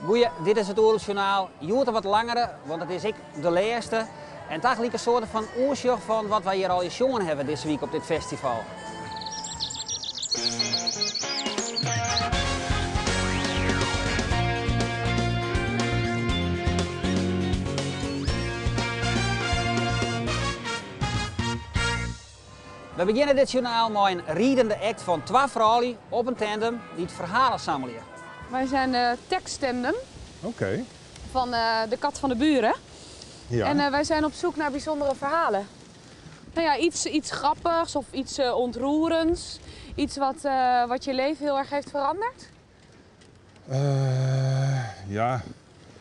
Goeie, dit is it Oerolsjoernaal. Hjoed in wat langere, want it is ek de lêste. En tagelyk in soarte fan oersjoch fan wat wy hjir allegear sjoen hawwe dizze wike op dit festival. We begjinne dit sjoernaal mei in ridende act fan twa froulju op in tandem dy't ferhalen sammelje. Wij zijn de teksttandem Oké. van de Kat van de Buren. Ja. En wij zijn op zoek naar bijzondere verhalen. Nou ja, iets, iets grappigs of iets ontroerends. Iets wat, wat je leven heel erg heeft veranderd. Ja,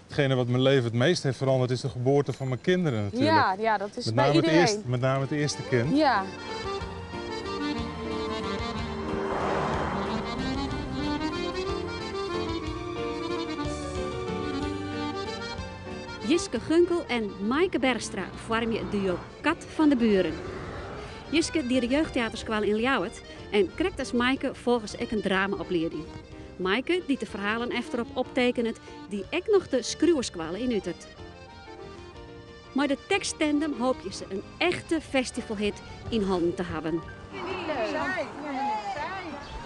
hetgene wat mijn leven het meest heeft veranderd is de geboorte van mijn kinderen natuurlijk. Ja, ja, dat is Met bij name het iedereen. eerste, met name het eerste kind. Ja. Jiske Gunkel en Maaike Bergstra foarmje it duo Kat van de Buren. Jiske die de jeugdteaterskoalle yn Ljouwert en krekt as Maaike folge se ek in dramaoplieding. Maaike, dy't de ferhalen efterop optekenet, die ek noch de skriuwerskoalle yn Utert. Mei de teksttandem hoopje se in echte festivalhit yn hannen te hawwen.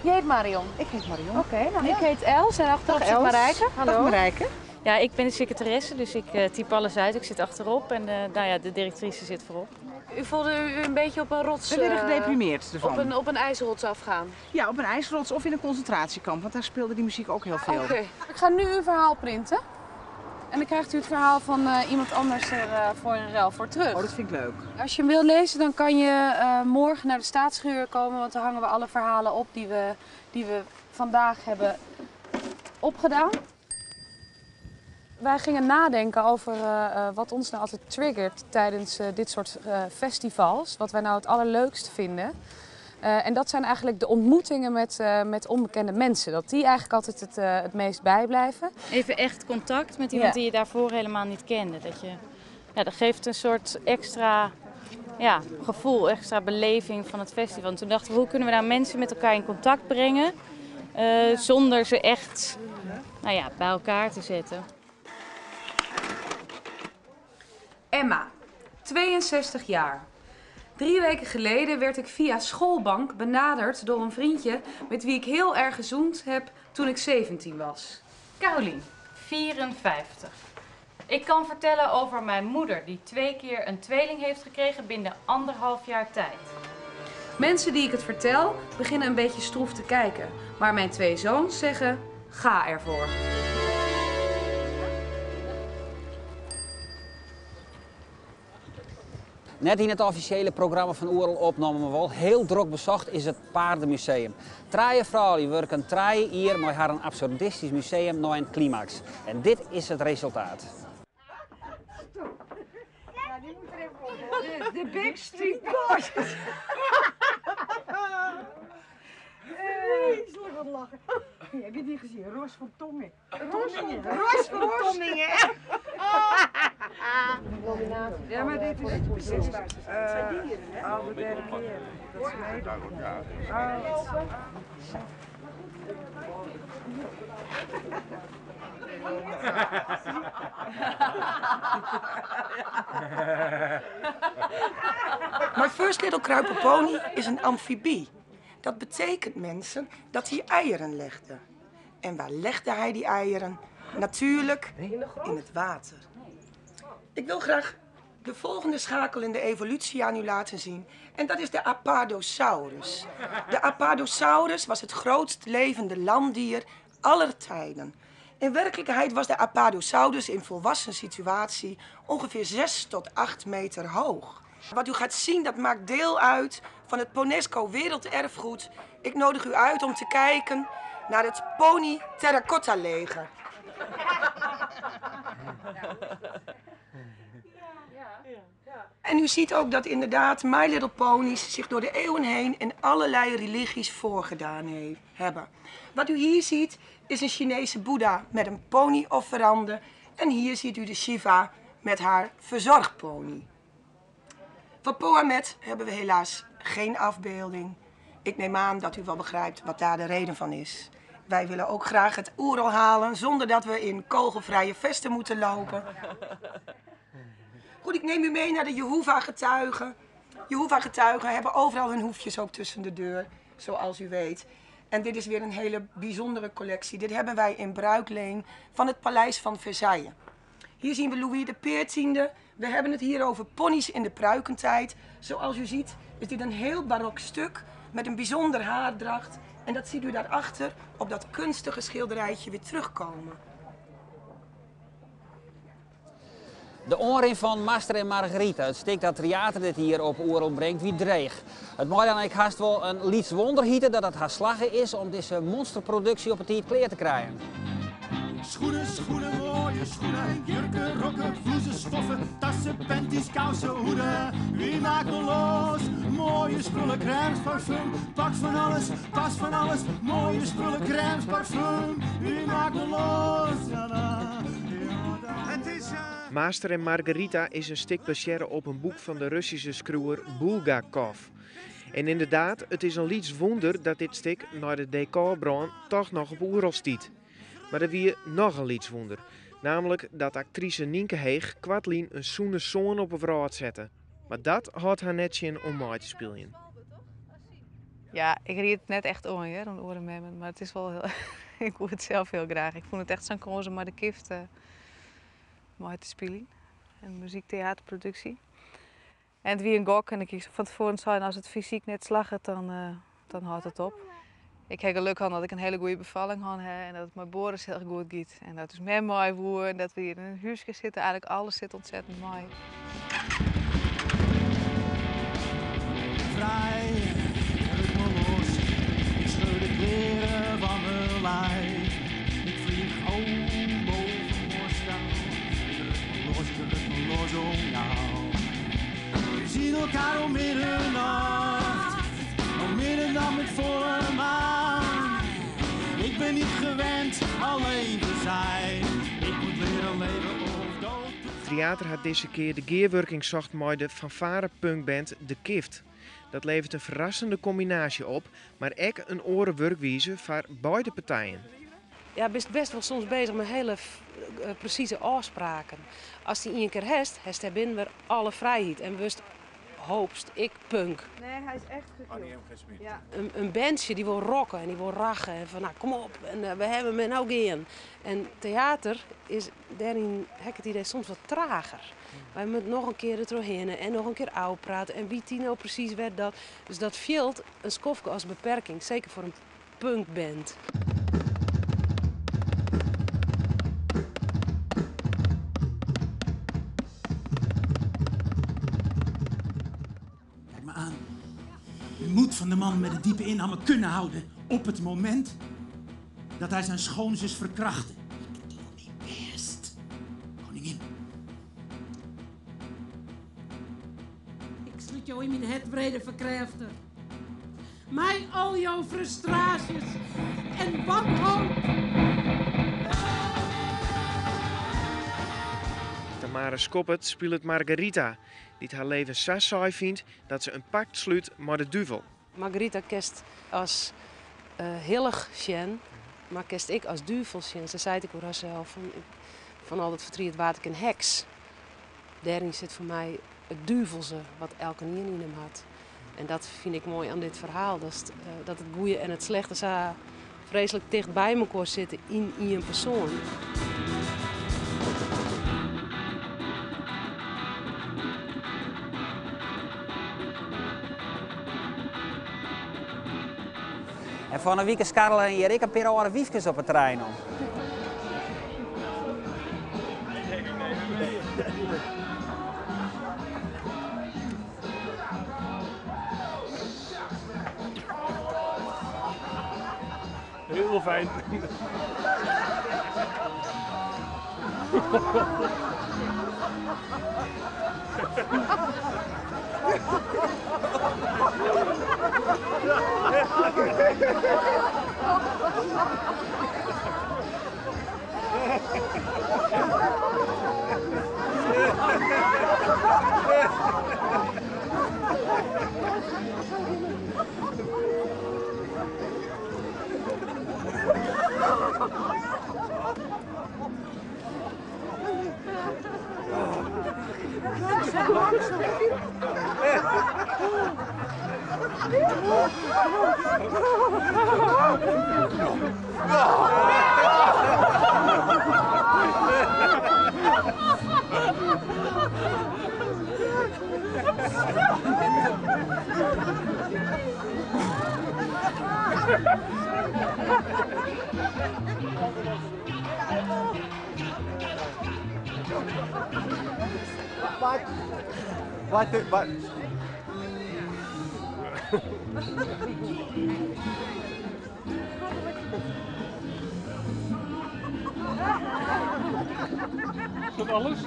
Je heet Marion? Ik heet Marion. Oké, nou ik heet Els en achterop Dag zit Els. Marijke. Hallo. Dag Marijke. Ja, ik ben de secretaresse, dus ik typ alles uit. Ik zit achterop en nou ja, de directrice zit voorop. U voelde u een beetje op een rots, We werden gedeprimeerd ervan. Op een ijsrots afgaan? Ja, op een ijsrots of in een concentratiekamp, want daar speelde die muziek ook heel veel. Oké. Ik ga nu uw verhaal printen. En dan krijgt u het verhaal van iemand anders er voor in ruil voor terug. Oh, dat vind ik leuk. Als je hem wil lezen, dan kan je morgen naar de staatsschuur komen, want daar hangen we alle verhalen op die we vandaag hebben opgedaan. Wij gingen nadenken over wat ons nou altijd triggert tijdens dit soort festivals. Wat wij nou het allerleukst vinden. En dat zijn eigenlijk de ontmoetingen met onbekende mensen. Dat die eigenlijk altijd het meest bijblijven. Even echt contact met iemand die je daarvoor helemaal niet kende. Dat geeft een soort extra, ja, gevoel, extra beleving van het festival. En toen dachten we, hoe kunnen we nou mensen met elkaar in contact brengen zonder ze echt bij elkaar te zetten. Emma, 62 jaar. 3 weken geleden werd ik via schoolbank benaderd door een vriendje met wie ik heel erg gezoend heb toen ik 17 was. Carolien, 54. Ik kan vertellen over mijn moeder die 2 keer een tweeling heeft gekregen binnen anderhalf jaar tijd. Mensen die ik het vertel beginnen een beetje stroef te kijken. Maar mijn 2 zoons zeggen, ga ervoor. Net in het officiële programma van Oerol opgenomen, maar wel heel druk bezocht is het Paardenmuseum. Trije vrouwen werken trije hier met haar een absurdistisch museum naar een climax. En dit is het resultaat. Ja, die moet er even op. De Big Street Boys. Vreselijk wat lachen. Heb je die gezien? Ros van Tommingen. Ros van Ros van Tommingen. Ja, maar dit is, dit is al de derde keer. Dat is mij. Oh. My First Little Kruiper Pony is een amfibie. Dat betekent, mensen, dat hij eieren legde. En waar legde hij die eieren? Natuurlijk in het water. Ik wil graag de volgende schakel in de evolutie aan u laten zien. En dat is de Apatosaurus. De Apatosaurus was het grootst levende landdier aller tijden. In werkelijkheid was de Apatosaurus in volwassen situatie ongeveer 6 tot 8 meter hoog. Wat u gaat zien, dat maakt deel uit van het Ponesco Werelderfgoed. Ik nodig u uit om te kijken naar het Pony Terracotta Leger. En u ziet ook dat inderdaad My Little Ponies zich door de eeuwen heen in allerlei religies voorgedaan hebben. Wat u hier ziet is een Chinese Boeddha met een ponyofferande. En hier ziet u de Shiva met haar verzorgpony. Van Poamet hebben we helaas geen afbeelding. Ik neem aan dat u wel begrijpt wat daar de reden van is. Wij willen ook graag het Oerol halen zonder dat we in kogelvrije vesten moeten lopen. Goed, ik neem u mee naar de Jehovah-getuigen. Jehovah-getuigen hebben overal hun hoefjes ook tussen de deur, zoals u weet. En dit is weer een hele bijzondere collectie. Dit hebben wij in bruikleen van het Paleis van Versailles. Hier zien we Louis XIV. We hebben het hier over ponies in de pruikentijd. Zoals u ziet is dit een heel barok stuk met een bijzonder haardracht. En dat ziet u daarachter op dat kunstige schilderijtje weer terugkomen. De oanrin fan Master en Margarita, it stik dat Tryater dit jier op Oerol bringt, wie dreech. It mei dan ek hast wol in lyts wonder hite dat it har slagge is om dizze monsterproduksje op 'e tiid klear te krijen. Schoenen, schoenen, mooie schoenen, jurken, rokken, bloezen, stoffen, tassen, panties, kousen, hoeden. Wie maakt me los? Mooie spullen, crèmes, parfum, pak van alles, pas van alles. Mooie spullen, crèmes, parfum, wie maakt me los? Ja, da, ja, da. Het is Master en Margarita is in stik basearre op in boek fan de Russyske skriuwer Bulgakov. En ynderdaad, it is in lyts wûnder dat dit stik nei de dekorbrân dochs noch op Oerol stiet. Mar der wie noch in lyts wûnder. Namentlik dat aktrise Nynke Heeg koartlyn in sûne soan op 'e wrâld sette. Mar dat hâldt har net tsjin om mei te spyljen. Ja, ik ried it net echt oan hear, om oare memmen, mar it is wol hiel, ik woe it sels hiel graach. Ik fûn it echt sa'n kâns om mei De Kift mei te spyljen. In muzykteaterproduksje. En it wie in gok en ik hie fan tefoaren sein, as it fysyk net slagget, dan hâldt it op. Ik ha geluk hân dat ik in hiele goede befalling hân ha en dat it mei Boris hiel goed giet. En dat ús mem mei woe en dat we hjir yn in húske sitte. Eigentlik alles sit ontzettend mei. Vrij, ruk me los. Ik scheur de kleren van mijn lijf. Ik vlieg oh boven Moskou. Ik ruk me los, ik ruk me los om jou. We zien elkaar om middernacht. Om middernacht met volle maan. Ik ben niet gewend alleen te zijn. Ik moet leren leven of dood te gaan. Tryater hat dizze kear de gearwurking socht mei de fanfare punkband De Kift. Dat leveret in ferrassende kombinaasje op, mar ek in oare wurkwize foar beide partijen. Ja, bist best wol soms beuzich mei hiele presize ôfspraken. Ast dy ien kear hast, hast dêr binnen wer alle frijheid en wurdst, hoopst, ek punk. Nee, hy is echt gekild. Ja. In bandsje dy wol rocke en dy wol rache en fan nou kom op en we hawwe him en no gean. En teater is dêryn, ha ik it idee, soms wat trager. Wy moatte noch in kear der trochhinne en noch in kear ôfprate en wit dy no presys wêr dat. Dus dat fielt in skoftke as beperking, seker foar in punkband. Kijk me aan. U moet van de man met de diepe inhammen kunnen houden op het moment dat hij zijn schoonzus verkrachtte. Ik doe mijn best, koningin. Ik slút jo yn myn hert, wrede ferkrêfter. Mei al jo frustraasjes en wanhoop. Tamara Schoppert spilet Margarita, dy't har leven sa saai fynt dat se in pakt slút mei de duvel. Margarita kinst as hillich sjen, mar kinst ek as duvel sjen. Se seit ek oer harsels fan al dat fertriet waard ik in heks. Dêryn sit foar my it duvelse wat elkenien yn him hat. En dat fyn ik moai oan dit ferhaal, dat it goede en it slechte sa freeslik ticht by mekoar sitte yn ien persoan. En fan 'e wike skarrelen hjir ek in pear âlde wyfkes op it terrein om. Heel fijn. Wat? Wat? Wat? Is dat alles?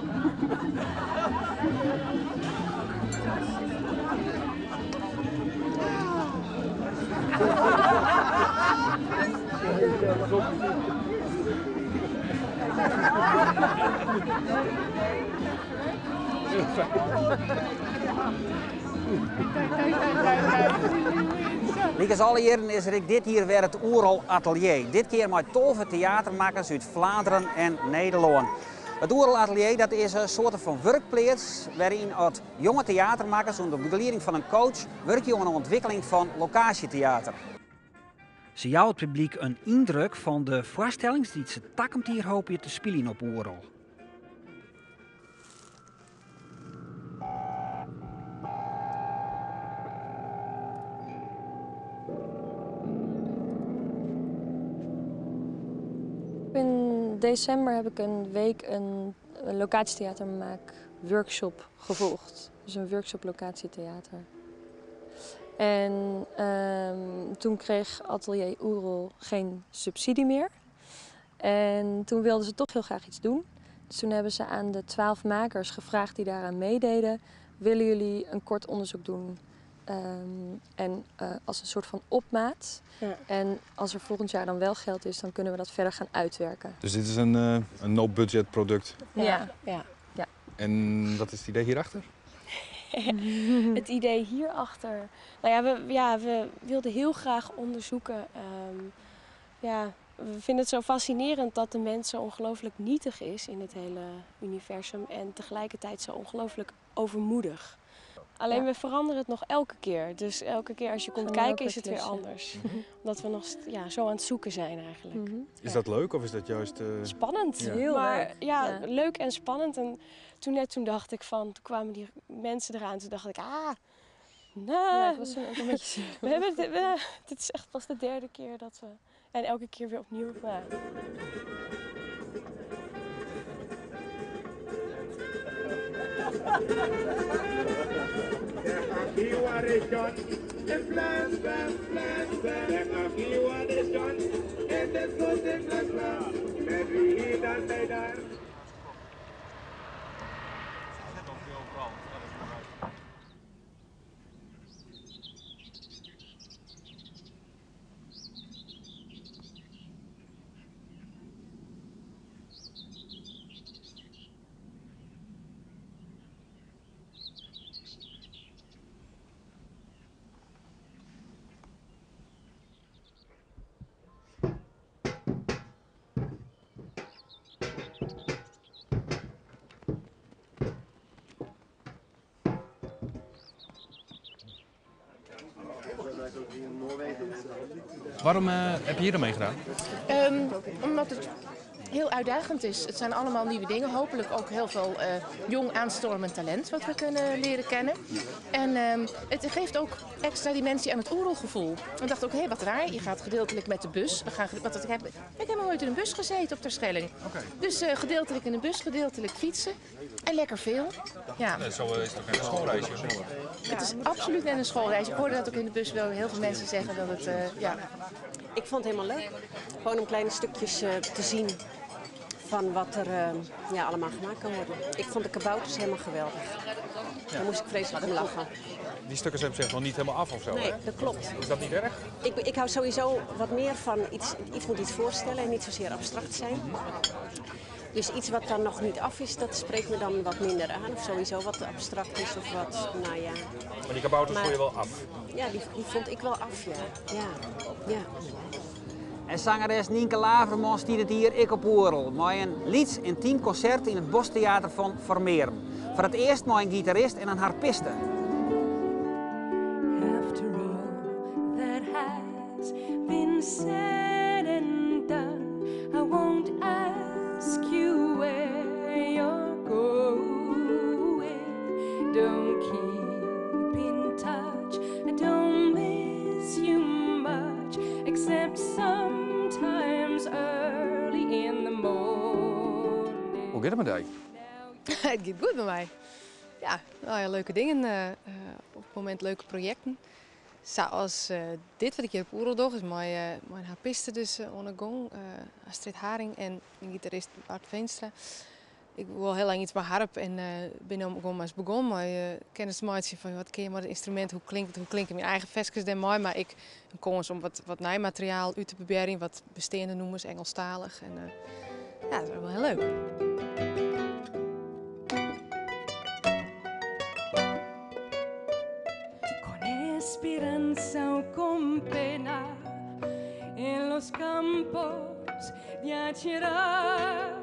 Lykas alle jierren is der ek dit jier wer it Oerol Atelier. Dit kear mei 12 teatermakkers út Flaanderen en Nederlân. It Oerol Atelier dat is in soarte fan wurkpleats wêryn at jonge teatermakkers ûnder begelieding fan in coach wurkje oan de ûntwikkeling fan lokaasjeteater. Se jouwe it publyk in yndruk fan de foarstellings dy't se takom jier hoopje te spyljen op Oerol. In december heb ik een week een locatietheatermaak-workshop gevolgd. Dus een workshop locatietheater. En toen kreeg Atelier Oerol geen subsidie meer. En toen wilden ze toch heel graag iets doen. Dus toen hebben ze aan de 12 makers gevraagd die daaraan meededen: willen jullie een kort onderzoek doen? En als een soort van opmaat. Ja. En als er volgend jaar dan wel geld is, dan kunnen we dat verder gaan uitwerken. Dus dit is een no-budget product? Ja. Ja. Ja. En wat is het idee hierachter? Het idee hierachter? Nou ja, we wilden heel graag onderzoeken. We vinden het zo fascinerend dat de mens zo ongelooflijk nietig is in het hele universum. En tegelijkertijd zo ongelooflijk overmoedig. Alleen we veranderen het nog elke keer. Dus elke keer als je komt Gaan we kijken ook is het weer weer klussen. anders. Omdat we nog zo aan het zoeken zijn eigenlijk. Is dat leuk of is dat juist Spannend. Ja. Heel Maar leuk. ja, leuk en spannend. En toen net toen dacht ik van, toen kwamen die mensen eraan. Toen dacht ik, nou. Ja, ik was toen ook een beetje zenuwachtig. We hebben dit, we, dit is echt pas de derde keer dat we... En elke keer weer opnieuw. Maar... Waarom heb je hier dan mee gedaan? Omdat het heel uitdagend is. Het zijn allemaal nieuwe dingen. Hopelijk ook heel veel jong aanstormend talent wat we kunnen leren kennen. En het geeft ook extra dimensie aan het Oerolgevoel. We dachten ook, hé, wat raar, je gaat gedeeltelijk met de bus. We gaan gede-, want ik heb nog nooit in een bus gezeten op Terschelling. Dus gedeeltelijk in de bus, gedeeltelijk fietsen. En lekker veel. Ja. Nee, zo is het ook net een schoolreisje, of niet? Het is absoluut net een schoolreis. Ik hoorde dat ook in de bus wel heel veel mensen zeggen dat het ja. Ik vond het helemaal leuk. Gewoon om kleine stukjes te zien van wat er allemaal gemaakt kan worden. Ik vond de kabouters helemaal geweldig. Daar moest ik vreselijk om lachen. Die stukken zijn op zich nog niet helemaal af of zo, Nee, hè? dat klopt. Is dat niet erg? Ik hou sowieso wat meer van iets moet iets voorstellen en niet zozeer abstract zijn. Dus iets wat dan nog niet af is, dat spreekt me dan wat minder aan. Of sowieso wat abstract is of wat, nou ja. Maar die kabouters Maar vond je wel af? Ja, die vond ik wel af, ja. Ja, ja. En zangeres Nienke Laverman stiet it hier ek op Oerol, mei in lyts yntym konsert yn it Bostheater fan Formearum. Foar it earst mei in gitarist en in harpiste. After all that has been said and done, I won't ask you where you're going. Don't keep in touch, I don't miss you much, except sometimes early in the morning. Hoe giet it mei dy? It giet goed mei my. Ja, no ja, leuke dingen. Op it momint leuke projekten. Sa as dit wat ik hjir op Oerol doch, is mei in harpiste dus oan 'e gong. Astrid Haring en myn gitarist Bart Veenstra. Ik woe al hiel lang iets mei harp en bin no gewoan mar ris begûn mei kennis te meitsjen fan wat kin je mei dat ynstrumint, hoe klinkt it, hoe klinke myn eigen ferskes dêrmei. Mar ek in kâns om wat nij materiaal út te probearjen, wat besteande nûmers, Ingelsktalich. En ja, dat is wol hiel leuk. Con esperanza o con pena en los campos de Acherá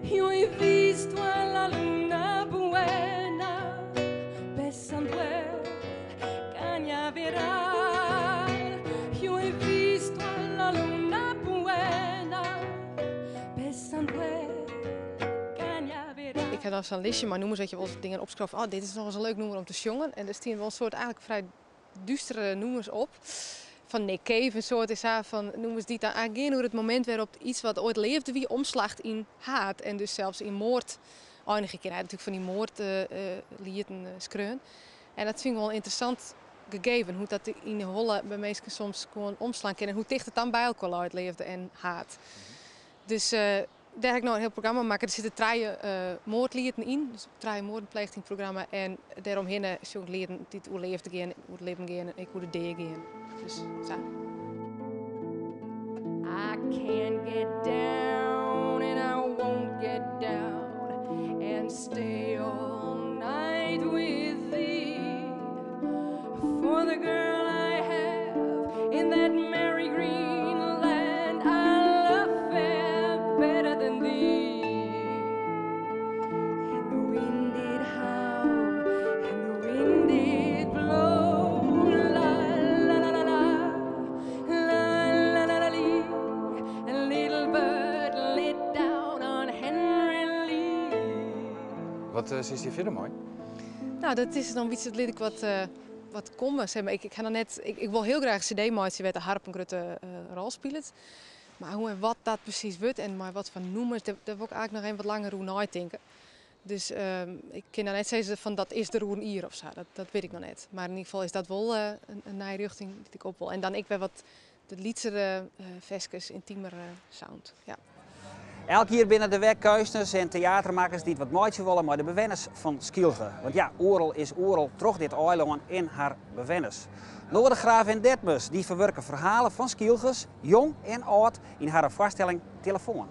Yo he visto a la luna buena besando el cañaveral. Yo he visto a la luna buena besando el cañaveral. Ik ha dan sa'n listje mei nûmers dat je wolris dingen opskriuwe fan oh, dit is noch ris in leuk nûmer om te sjongen. En der stean wol in soart eigentlik frij dústere nûmers op. Fan Nick Cave in soart is sa fan nûmers dy't dan eigentlik gean oer it momint wêrop't iets wat oait leafde wie omslacht yn haat en dus sels yn moard einigje kin. Hy hat natuerlik fan dy moardlieten skreaun. En dat fyn ik wol in ynteressant gegeven, hoe't dat yn de holle by minsken soms gewoan omslaan kin en hoe ticht it dan by elkoar leit, leafde en haat. Dus dêr ha ik no in hiel programma makke. Der sitte trije moardlieten yn, dus trije moarden pleegd yn it programma. En dêromhinne sjong ik lieten dy't oer leafde gean, oer it libben gean en ek oer de dea gean. Dus sa. I can't get down and I won't get down and stay all night with thee. For the girl I have in that merry green land I love fair better than thee. And the wind did howl and the wind did blow. La la la la la la la la la lee. And little bird lit down on Henry Lee. Wat silst hjir fierder mei? Nou, dat is dan bytsje, dat lit ik wat, wat komme. Zeg maar, ik, ik ha noch net, ik, ik wol hiel graach in cd meitsje wêr't de harp in grutte rol spilet. Mar hoe en wat dat presys wurdt en mei wat foar nûmers, dêr wol ik eigentlik noch even wat langer oer neitinke. Dus ik kin noch net sizze fan dat is der oer in jier of sa. Dat wit ik noch net. Mar yn ieder gefal is dat wol in nije rjochting dy't ik op wol. En dan ek wer wat de lytsere ferskes, yntimere sound. Ja. Elk jier binne der wer keunstners en teatermakkers dy't wat meitsje wolle mei de bewenners fan Skylge. Want ja, Oerol is Oerol troch dit eilân en har bewenners. Noordegraaf en Detmers dy ferwurke ferhalen fan Skylgers, jong en âld, yn harren foarstelling Telefoan.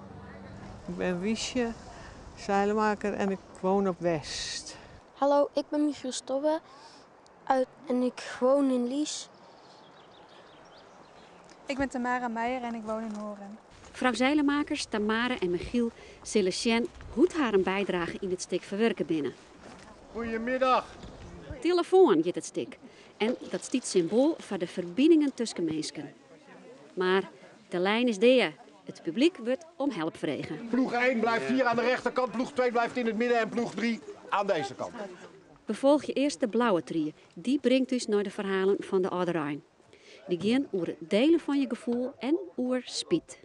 Ik ben Wiesje Zeilemaker en ik woon op West. Hallo, ik ben Michiel Stobbe uit, en ik woon in Lies. Ik ben Tamara Meijer en ik woon in Hoorn. Frou Zeilemakers, Tamara en Michiel sille sjen hoe't harren bydrage yn it stik ferwurke binne. Goedemiddag. Telefoan hjit it stik en dat stiet symboal foar de ferbiningen tusken minsken. Mar de lijn is dea, it publyk wurdt om help frege. Ploeg 1 blijft hier aan de rechterkant, ploeg 2 blijft in het midden en ploeg 3 aan deze kant. We folgje earst de blauwe trie. Dy bringt ús nei de ferhalen fan de âlderein. Dy gean oer it delen fan je gefoel en oer spyt.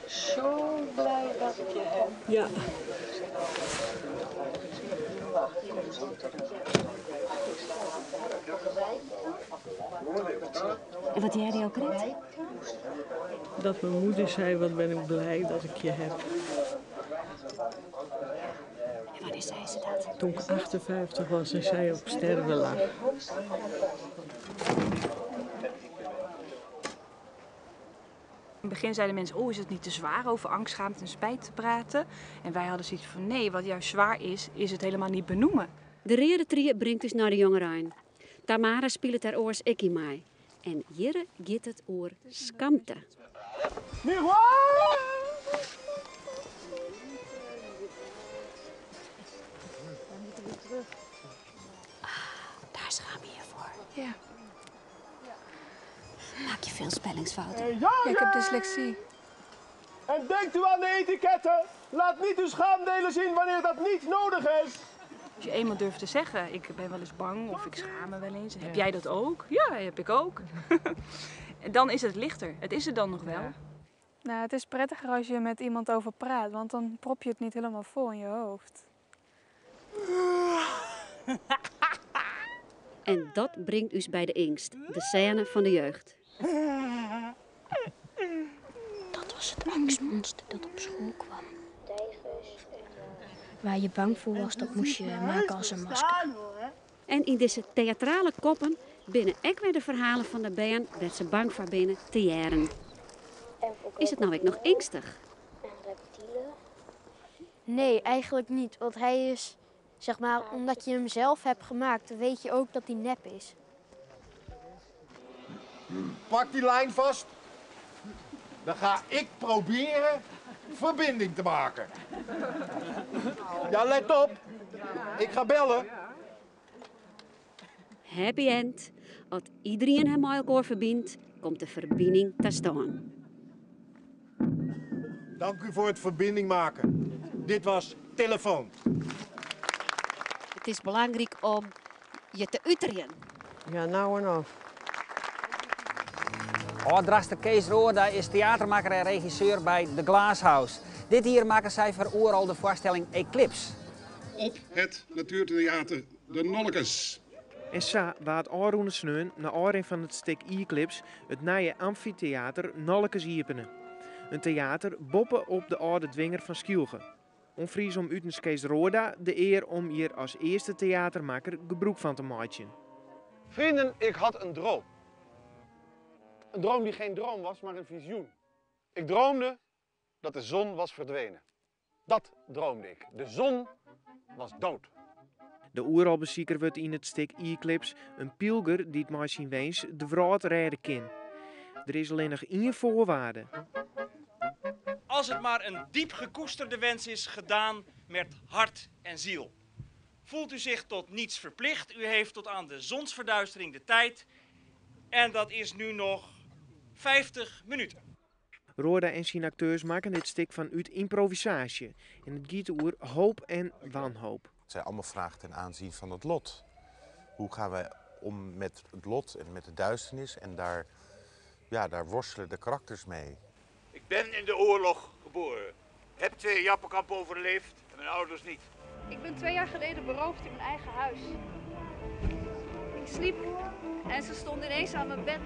Zo blij dat ik je heb. Ja. En wat hearde jo krekt? Dat mijn moeder zei, wat ben ik blij dat ik je heb. En wannear sei se dat? Toen ik 58 was en zij op sterven lag. In het begin zeiden mensen, oh is het niet te zwaar over angst, schaamte en spijt te praten? En wij hadden zoiets van, nee, wat juist zwaar is, is het helemaal niet benoemen. De reade trie bringt ús nei de jongerein. Tamara spilet der oars ek yn mei. En hjir giet it oer skamte. Daar schaam je je voor. Ja. Maak je veel spellingsfouten? Ja, ik heb dyslexie. En denkt u aan de etiketten. Laat niet uw schaamdelen zien wanneer dat niet nodig is. Als je eenmaal durft te zeggen, ik ben wel eens bang of ik schaam me wel eens. Heb jij dat ook? Ja, heb ik ook. En dan is het lichter. Het is er dan nog wel. Nou, het is prettiger als je met iemand over praat, want dan prop je het niet helemaal vol in je hoofd. En dat brengt us bij de angst, de scène van de jeugd. Dat was het angstmonster dat op school kwam. Waar je bang voor was, dat moest je maken als een masker. En in deze theatrale koppen binnen ek weer de verhalen van de band werd ze bang voor binnen te jaren. Is het nou ook nog angstig? En reptielen? Nee, eigenlijk niet. Want hij is, zeg maar, omdat je hem zelf hebt gemaakt, weet je ook dat hij nep is. Pak die lijn vast. Dan ga ik proberen verbinding te maken. Ja, let op. Ik ga bellen. Happy end. Als iedereen hem met elkaar verbindt, komt de verbinding te staan. Dank u voor het verbinding maken. Dit was Telefoon. Het is belangrijk om je te uiterjen. Ja, nou en of. Âld-Drachtster Kees Roorda is theatermaker en regisseur bij The Glass House. Dit hier maken zij voor Oerol de voorstelling Eclipse. Op het Natuurtheater De Nolkes. En sa waard ôfrûne sneon nei ôfrin fan it stik Eclipse it nije amfitheater Nolkes iepene. In teater boppe op de âlde dwinger fan Skylge. Oan Fries om utens Kees Roorda de ear om hjir as earste teatermakker gebrûk fan te meitsjen. Vrienden, ik had een droom. Een droom die geen droom was, maar een visioen. Ik droomde dat de zon was verdwenen. Dat droomde ik. De zon was dood. De Oerolbesiker wurdt yn it stik Eclipse in pylger dy't mei syn wens de wrâld rêde kin. Der is allinnich ien foarwaarde. Als het maar een diep gekoesterde wens is, gedaan met hart en ziel. Voelt u zich tot niets verplicht? U heeft tot aan de zonsverduistering de tijd. En dat is nu nog 50 minuten. Roorda en syn akteurs makken dit stik fanút ymprovisaasje. En it giet oer hoop en wanhoop. Het zijn allemaal vragen ten aanzien van het lot. Hoe gaan wij om met het lot en met de duisternis? En daar worstelen de karakters mee. Ik ben in de oorlog geboren. Heb 2 jappenkampen overleefd en mijn ouders niet. Ik ben 2 jaar geleden beroofd in mijn eigen huis. Ik sliep en ze stonden ineens aan mijn bed.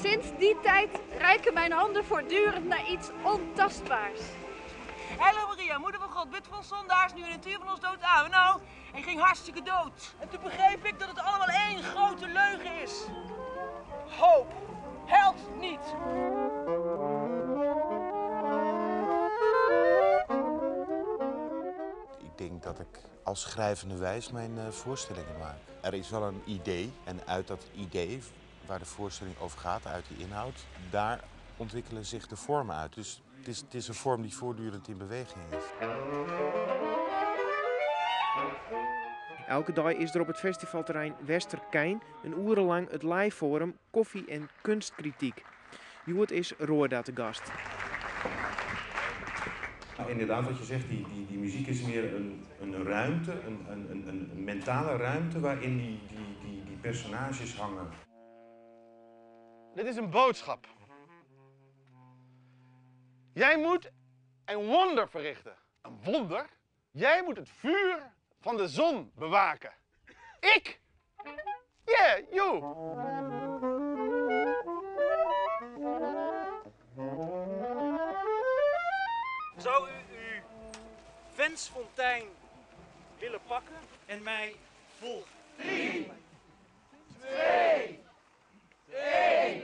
Sinds die tijd reiken mijn handen voortdurend naar iets ontastbaars. Hallo Maria, moeder van God, bid voor ons zondaars, nu in het uur van ons dood aan. Nou, ik ging hartstikke dood. En toen begreep ik dat het allemaal één grote leugen is. Hoop helpt niet. Ik denk dat ik als schrijvende wijs mijn voorstellingen maak. Er is wel een idee en uit dat idee waar de voorstelling over gaat, uit die inhoud, daar ontwikkelen zich de vormen uit. Dus het is een vorm die voortdurend in beweging is. Elke dag is er op het festivalterrein Westerkeyn een urenlang het live forum Koffie en Kunstkritiek. Hjoed is Roorda te gast. Nou, inderdaad, wat je zegt, die muziek is meer een ruimte, een mentale ruimte waarin die personages hangen. Dit is een boodschap. Jij moet een wonder verrichten. Een wonder? Jij moet het vuur van de zon bewaken. Ik? Yeah, you! Zou u uw wensfontein willen pakken en mij volgen? 3, 2, 1,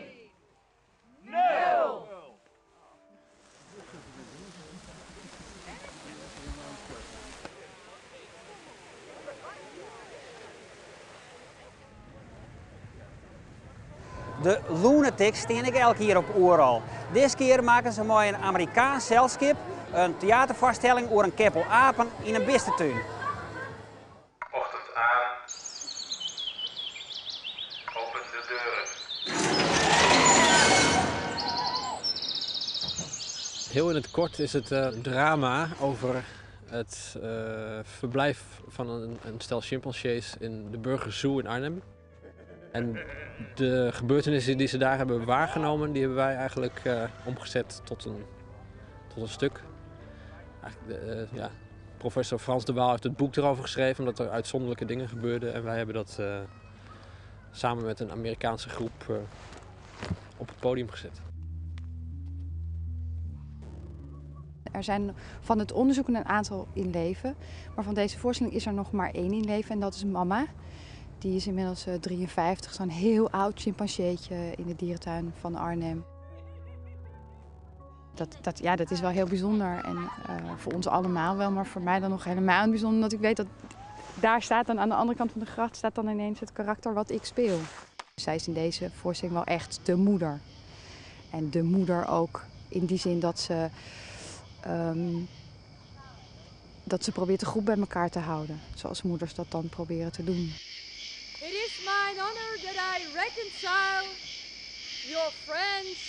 0! De Lunatics stean ek elk jier op Oerol. Diskear makken se mei in Amerikaansk selskip in teaterfoarstelling oer in keppel apen yn in bistetún. Ochtend aan. Open de deuren. Heel in het kort is het een drama over het verblijf van een stel chimpansees in de Burgers' Zoo in Arnhem. En de gebeurtenissen die ze daar hebben waargenomen, die hebben wij eigenlijk omgezet tot een stuk. Eigenlijk ja, professor Frans de Waal heeft het boek erover geschreven, omdat er uitzonderlijke dingen gebeurden. En wij hebben dat samen met een Amerikaanse groep op het podium gezet. Er zijn van het onderzoek een aantal in leven, maar van deze voorstelling is er nog maar 1 in leven en dat is Mama. Die is inmiddels 53, zo'n heel oud chimpanseetje in de dierentuin van Arnhem. Dat is wel heel bijzonder en voor ons allemaal wel, maar voor mij dan nog helemaal bijzonder. Omdat ik weet dat daar staat dan aan de andere kant van de gracht staat dan ineens het karakter wat ik speel. Zij is in deze voorstelling wel echt de moeder. En de moeder ook in die zin dat ze probeert de groep bij elkaar te houden. Zoals moeders dat dan proberen te doen. It is mine honor that I reconcile your friends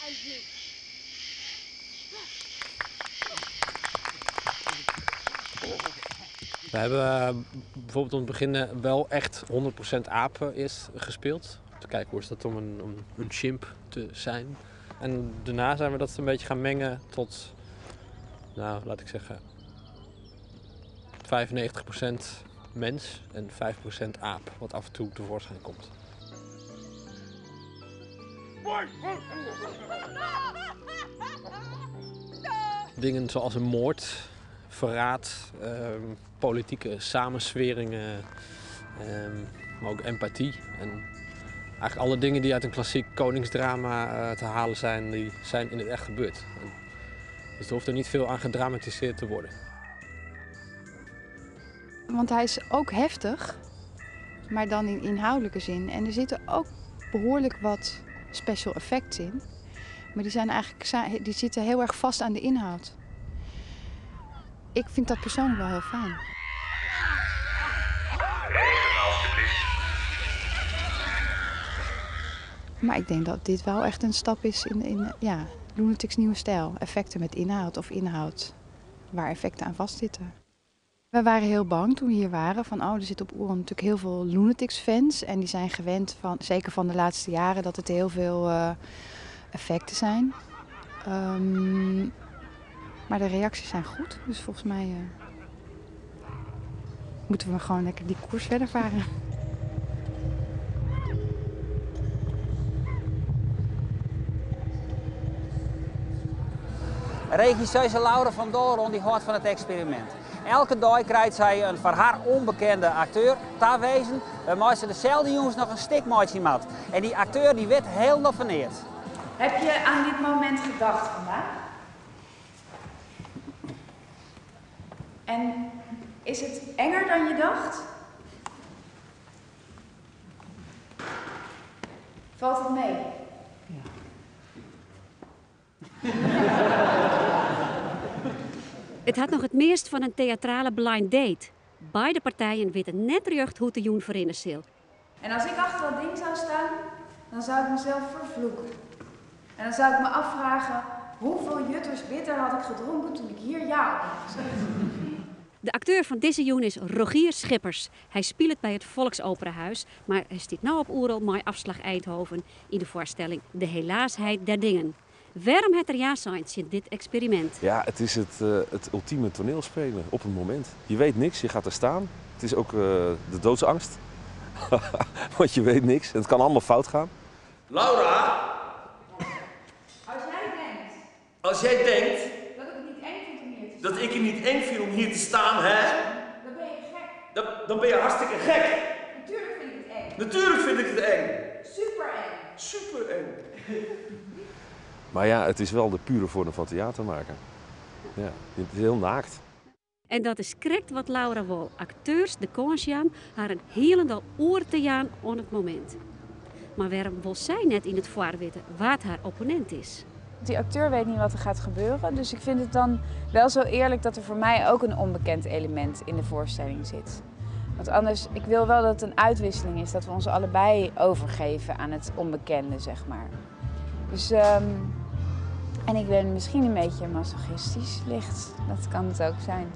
and you. We hebben bijvoorbeeld om te beginnen wel echt 100% apen eerst gespeeld. Om te kijken hoe is dat om een chimp te zijn. En daarna zijn we dat een beetje gaan mengen tot, laat ik zeggen, 95% mens en 5% aap, wat af en toe tevoorschijn komt. Dingen zoals een moord, verraad, politieke samenzweringen, maar ook empathie. En eigenlijk alle dingen die uit een klassiek koningsdrama te halen zijn, die zijn in het echt gebeurd. Dus er hoeft er niet veel aan gedramatiseerd te worden. Want hij is ook heftig, maar dan in inhoudelijke zin. En er zitten ook behoorlijk wat special effects in. Maar die zitten heel erg vast aan de inhoud. Ik vind dat persoonlijk wel heel fijn. Regen, alstublieft. Maar ik denk dat dit wel echt een stap is in Lunatics nieuwe stijl. Effecten met inhoud of inhoud waar effecten aan vastzitten. We waren heel bang toen we hier waren van, oh, er zitten op Oerol natuurlijk heel veel Lunatics fans. En die zijn gewend, van, zeker van de laatste jaren, dat het heel veel effecten zijn. Maar de reacties zijn goed, dus volgens mij moeten we gewoon lekker die koers verder varen. Regisseuse Laura van Dolron die houdt van het experiment. Elke dag krijgt zij een voor haar onbekende acteur tawezen, waarmee ze dezelfde jongens nog een stikmaatje maakt. En die acteur die werd heel verneerd. Heb je aan dit moment gedacht vandaag? En is het enger dan je dacht? Valt het mee? Ja. Het had nog het meest van een theatrale blind date. Beide partijen weten net terug hoe de joen verrinnen zal. En als ik achter dat ding zou staan, dan zou ik mezelf vervloeken. En dan zou ik me afvragen, hoeveel jutters bitter had ik gedronken toen ik hier ja op had gezegd. De acteur van deze joen is Rogier Schippers. Hij speelt bij het Volksoperahuis, maar hij stiet nou op Oerol met afslag Eindhoven in de voorstelling De Helaasheid der Dingen. Waarom het er ja zijn in dit experiment? Ja, het is het ultieme toneelspelen op het moment. Je weet niks, je gaat er staan. Het is ook de doodsangst. Want je weet niks en het kan allemaal fout gaan. Laura! Als jij denkt... Als jij denkt... Dat ik het niet eng vind om hier te staan. Dat ik het niet eng vind om hier te staan, hè? Dan ben je gek. Dan ben je hartstikke gek. Natuurlijk vind ik het eng. Natuurlijk vind ik het eng. Super eng. Super eng. Maar het is wel de pure vorm van theater maken. Ja, het is heel naakt. En dat is correct wat Laura wil. Acteurs de kans jaan, haar een helendal oor te jaan on het moment. Mar wêrom wol sy net yn it foar witte wa't har opponint is? Die acteur weet niet wat er gaat gebeuren. Dus ik vind het dan wel zo eerlijk dat er voor mij ook een onbekend element in de voorstelling zit. Want anders, ik wil wel dat het een uitwisseling is, dat we ons allebei overgeven aan het onbekende, zeg maar. Dus, en ik ben misschien een beetje masochistisch, licht. Dat kan het ook zijn.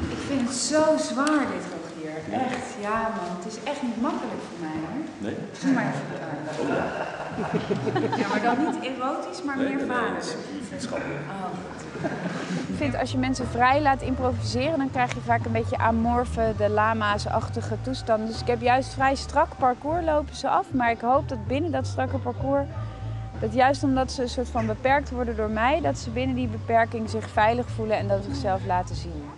Ik vind het zo zwaar, dit Rogier. Echt, ja man. Het is echt niet makkelijk voor mij hoor. Nee? Doe maar even de arm. Oh ja. Ja, maar dan niet erotisch, maar Nee, meer nee, nee, vader. dat is puur vriendschappelijk. Oh. Ik vind als je mensen vrij laat improviseren, dan krijg je vaak een beetje amorfe, de lama's-achtige toestanden. Dus ik heb juist vrij strak parcours lopen ze af. Maar ik hoop dat binnen dat strakke parcours, dat juist omdat ze een soort van beperkt worden door mij, dat ze binnen die beperking zich veilig voelen en dat zichzelf laten zien.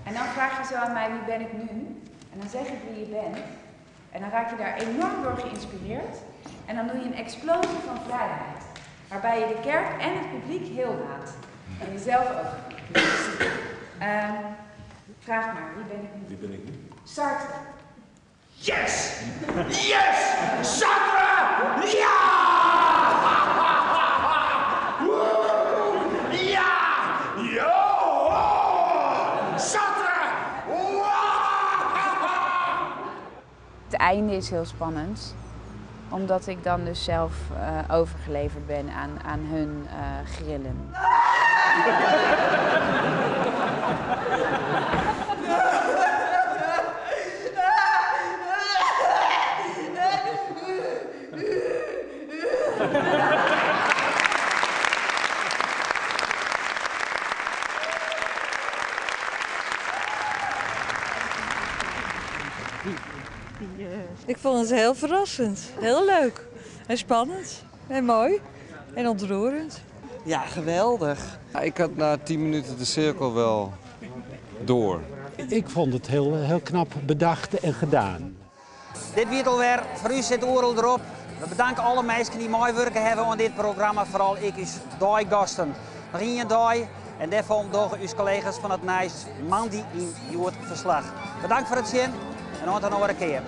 En dan vraag je zo aan mij, wie ben ik nu? En dan zeg ik wie je bent. En dan raak je daar enorm door geïnspireerd. En dan doe je een explosie van vrijheid. Waarbij je de kerk en het publiek heel laat. En jezelf ook. Vraag maar, wie ben ik nu? Wie ben ik nu? Sartre. Yes! Yes! Sartre! Ja! Woe! Ja! Yo! Sartre! Het einde is heel spannend. Omdat ik dan dus zelf overgeleverd ben aan hun grillen. Ik vond het heel verrassend, heel leuk en spannend en mooi en ontroerend. Ja, geweldig. Ja, ik had na 10 minuten de cirkel wel door. Ik vond het heel, heel knap bedacht en gedaan. Dit wie it alwer, foar ús sit Oerol derop. We bedanken alle minsken dy't meiwurke hawwe oan dit programma, foaral ek ús deigasten. Noch ien dei en dêrfan dogge ús kollega's fan It Nijs moandei yn Hjoed ferslach. Bedankt foar it sjen en oant in oare kear.